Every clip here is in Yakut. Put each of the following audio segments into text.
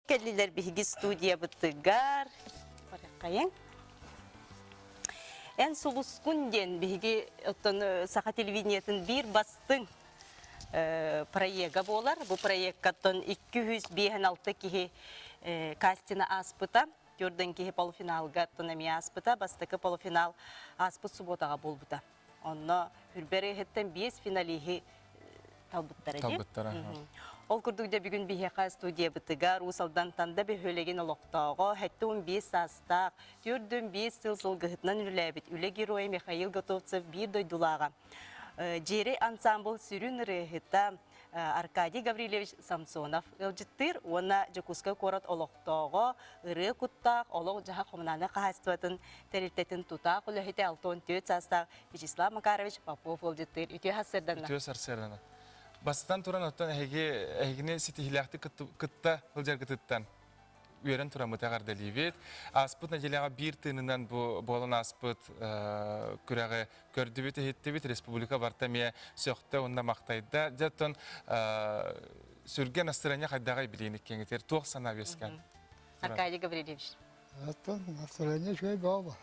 Кэллилэр биһиги студиябытыгар. Барыаххайыҥ. Эн сулускун диэн биһиги оттон саха телевидениетын биир бастыҥ проега буолар. Бу проеккаттан 256 киһи кастина ааспыта. Төрдөн киһи полуфиналга оттон эмиэ ааспыта. Бастакы полуфинал ааспыт субуотаҕа буолбута. Онно Хүрбэр ыһыттан биэс финалиһы талбыттара дии. Талбыттара. Ол курдук дьэ бүгүн биһиэхэ студиябытыгар Уус Алдан Танда бөһүөлэгин олохтооҕо, 75 саастаах, 45 сыл сылгыһытынан үлэлээбит үлэ геройа Михаил Готовцев биир дойдулааҕа. Дьиэрэй ансаамбыл сүрүн ырыаһыта Аркадий Гаврильевич Самсонов ыалдьыттыыр уонна Дьокуускай куорат олохтооҕо, ырыа куттаах, олох-дьаһах хомунаанай хаһаайыстыбатын тэрилтэтин тутаах үлэһитэ 64 саастаах Вячеслав Макарович Попов ыалдьыттыыр. Үтүө сарсыарданна. Үтүө сарсыарданна. Бастатан туран, оттон эһиги эһигини ситиһиилээхтик кытта сылдьаргытыттан үөрэн тураммыт эҕэрдэлиибит. Ааспыт нэдиэлэҕэ биир тыынынан бу буолан ааспыт күрэҕи көрдүбүт, иһиттибит. Республика барыта эмиэ сөхтө уонна махтайда. Дьэ, оттон сүргэ настырыанньа хайдаҕай билиини киэҥитэр туох санаа үөскээн? Аркадий Гаврильевич. Оттон настроение үчүгэй буолла.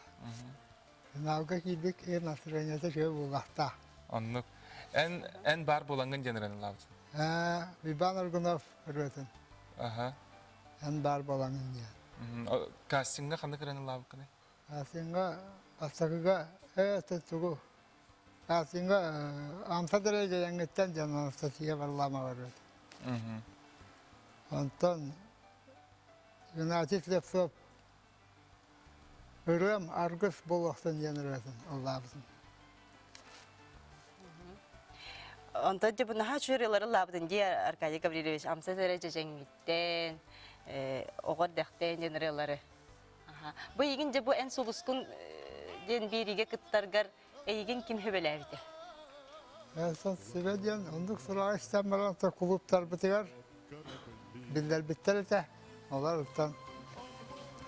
Финалга киирбит киһи настроениета үчүгэй буолуохтаах. Оннук. Эн эн баар буолаҥҥын диэн ырыналаабыт. Ээ, Иван Аргунов ырыатын. Аха. Эн баар буолаҥҥын диэн. Кастиҥҥа ханнык ырыналаабыккыный? Кастиҥҥа бастакыга ээ тугу кастиҥҥа Амса дьайаҥҥыттан диэн Анастасия Варламова ырыата. Онтон Игнатий Слепцов Ырыам аргыс буолуохтун диэн ырыатын ыллаабытым. Онтон дьэ бу наһаа үчүгэй ырыалары ыллаабытын дии Аркадий Гаврильевич Амса сэрэ дьэдьэҥҥиттэн, оҕо эрдэхтэн диэн ырыалары. Бу эйигин дьэ бу эн сулускун диэн биэриигэ кыттаргар эйигин ким сөбүлээбитэ? Сүбэ диэн оннук сураҕы истэн баран кулууптарбытыгар биллэрбиттэр этэ. Олортон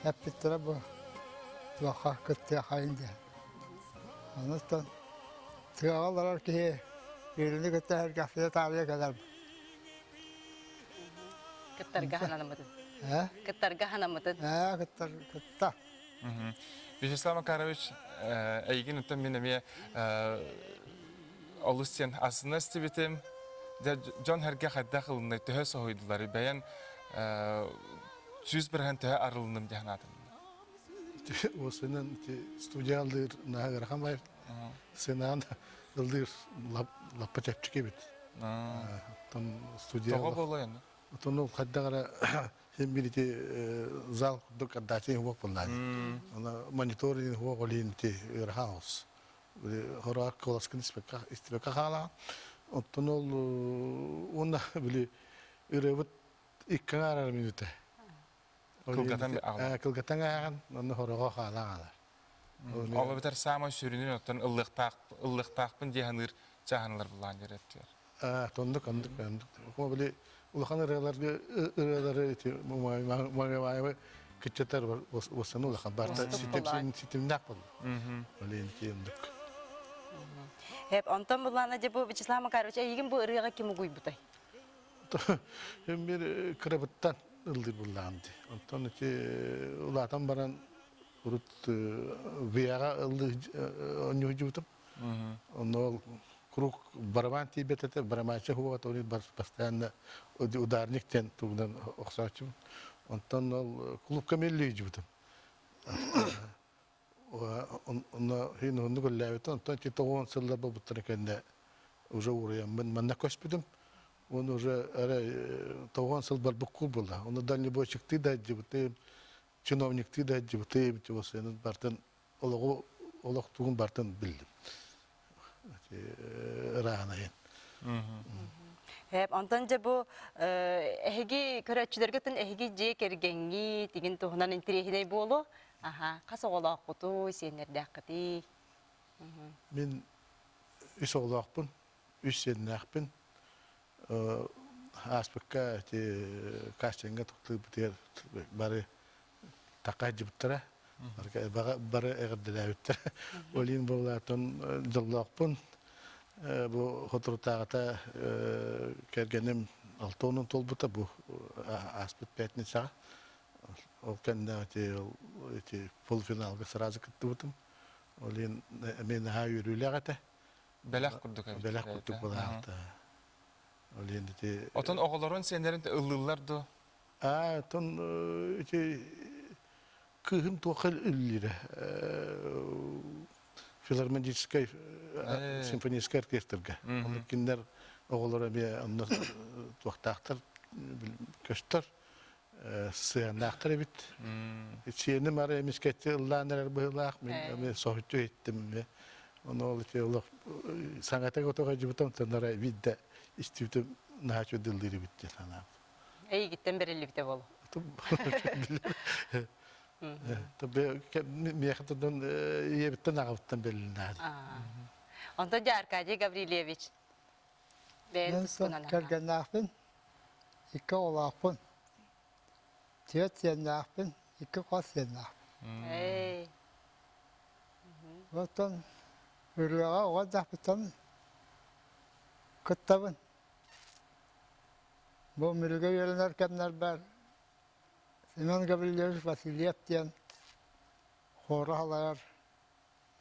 эппиттэрэ бу туохха кыттыахайын диэн. Онуттан тыаҕа олорор киһи үөрүүнү кытта сэргэхсийэ таарыйа кэлэр. Кыттарга хананаммытын. Э? Кыттарга ханаммытын. Ээ, кыттар, кытта. Вячеслав Макарович, эйигин оттон мин эмиэ олус диэн астына истибитим. Дьон сэргэ хайдах ылыннай, төһө соһуйдулар, бэйэн 100% төһө арылынным диэн санаатым. Уосынан студия ыллыыр наһаа ыарахан баайар. Сынаан ыллыыр лаппа чэпчэки эбит. Оттон студия Тоҕо буолуой онно? Оттон ол хайдах эрэ Син бир ити зал курдук отдача хуох буоллаani. Она монитор хуох олин ити ыарахан оҕус. Хороар куоласкын истибэккэ хаалаҕын. Оттон ол уонна били ырыабыт икки аҥаар минута. Кылгатан аҕалар. Кылгатан ааҕан, онно хороҕо хаалан аҕалар. Ол эбэтэр саамай сүрүнүн оттон ыллыахтаахпын дии саныыр чааһыналар булаан дьэрэттилэр. Оннук, оннук, оннук. О, били улахан ырыаларга ырыалары ити Маҥабаевы кыччатар уоссаны улахан барта ситимнээх болла. Блин, оннук. Хеп, онтон буллаана дьэ бу Вячеслав Макарович эйигин бу ырыаҕа ким угуйбутай? Мен бир кырабыттан ыллыр буллаам ди. Онтон ити улаатан баран урут ВИА-ҕа ыллыы онньуһдьубутум. Онно ол круг барабан тиийбэт этэ, барабанча хуоҕа тони постоянно ударник диэн тугунан охсооччубун. Онтон ол клубка мэллиижбитим. Онно хин оннук үллээбитим. Онтон ити тоҕуон сыллар буолбуттара кэннэ уже уруйаммын манна көспүтүм. Оны уже эрэ тоҕуон сыл барбыкку буолла. Оны дальнобойщиктыы да дьыбытым, чиновниктыы да дьыбытым, бартын олоҕу олох тугун бартын биллим. Ырааһынайын. Хэп, онтон дьэ бу эһиги көрөөччүлэргэ тын эһиги дьиэ кэргэҥҥи тигин туһунан интириэһинэй буолуо. Аха, хас оҕолооххутуй, сиэннэрдээххитий? Мин үс оҕолоохпун, үс сиэннээхпин. Ааспыкка ити кастиҥҥа тохтуурбутугар бары такайдьыбыттара. Бары эҕэрдэлээбиттэр. Олин буолаатын дьоллоохпун. Бу соторутааҕыта кэргэним 60 туолбута бу ааспыт пятницаҕа. Ол кэннэ ити ити полуфиналга сразу кыттыбытым. Ол иһин эмиэ наһаа үөрүүлээх этэ. Бэлэх курдук эбит. Бэлэх курдук буолаалта. Ол иһин ити Отон оҕолорун сиэннэрин ыллыыллар дуо? Аа, отон ити кыыһым туохха үллүүрэ филармоническай симфоническай оркестрга. Онно кинилэр оҕолоро эмиэ онно туохтаахтар көстөр сыһыаннаахтар эбит. Сиэним ары эмискэччи ыллаан эрэр быһыылаах, мин эмиэ соһуччу иһиттим. Ону ол ити олох саҥата готоҕо дьыбытам тынара биирдэ истибитим наһаа үчүгэй ыллыыр эбит диэн санаабытым. Эйигиттэн бэриллибитэ буолуо. Миэхэ тутан ийэбиттэн аҕабыттан бэрилиннэ. Онтон дьэ Аркадий Гаврильевич бэйэн тускунан Кэргэннээхпин, икки оҕолоохпун, түөрт сиэннээхпин, икки хос сиэннээхпин. Оттон ырыаҕа оҕо эрдэхпиттэн кыттабын. Бу Мүрүгэ үөрэнэр кэмнэрбэр Семен Гаврильевич Васильев диэн хуору салайар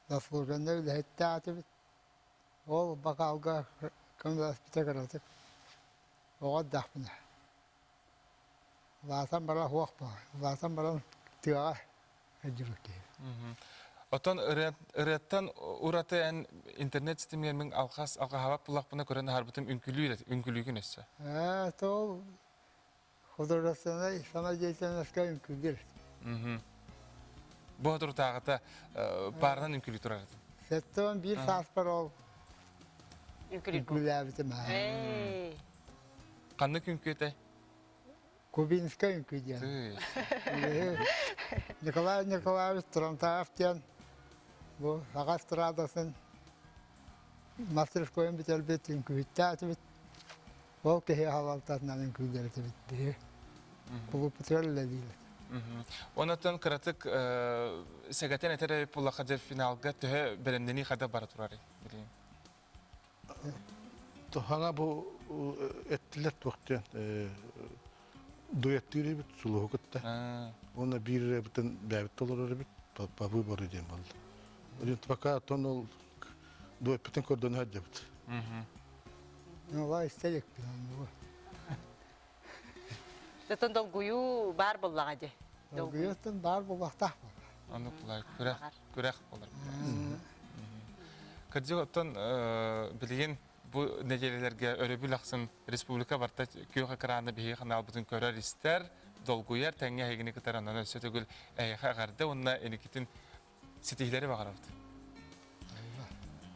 заслуженнай үлэһиттээх этибит. Ол бакаалга көмөлөспүтэ кыратык. Оҕо эрдэхпинэ. Улаатан баран суох буолар. Улаатан баран тыаҕа сылдьыбыт киһи. Оттон ырыаттан ураты эн интернет ситимигэр мин алҕас алҕаһаабат буллахпына көрөн аһарбытым үҥкүлүүр үҥкүлүүгүн өссө. Ээ, ол художественнай самодеятельноска үҥкүүлүүр. Бу соторутааҕыта пааранан үҥкүүлүү турар этим. 71 сааспар ол үҥкүүлээбитим. Ханнык үҥкүү этэй? Кубинскай үҥкүү диэн. Николай Николаевич Турантаев диэн бу саха эстрадасын мастерскойун бүтэрбит үҥкүүһүттээх этибит. Ол киһи халалтатынан үҥкүүлэр этибит биһи. Кулууппутугар үлэлиир. Онотон кыратык сэгэтэн этэр эбит буоллахха дьэ финалга төһө бэлэмнэнии хада бара турарый билигин? Туһаҥа бу эттилэр туох диэн дуэттыыр эбит сулуһу кытта. Уонна биир ырыабытын бэйэбит толорор эбит по выбору диэн буолла. Пока тон ол дуэппитин көрдөнө сылдьабыт. Ну, истелик Тотон долгуйуу баар буоллаҕа дии. Долгуйуттан баар буолуохтаах буолла. Оннук булар күрэх күрэх болар. Кырдьык оттон билигин бу нэдиэлэлэргэ өрөбүл ахсын республика барта күөх экраны биһиги ханаалбытын көрөр истэр, долгуйар, тэҥҥэ эһигини кытары онон өссө төгүл эһиэхэ эҕэрдэ уонна инникитин ситиһиилэри баҕарабыт.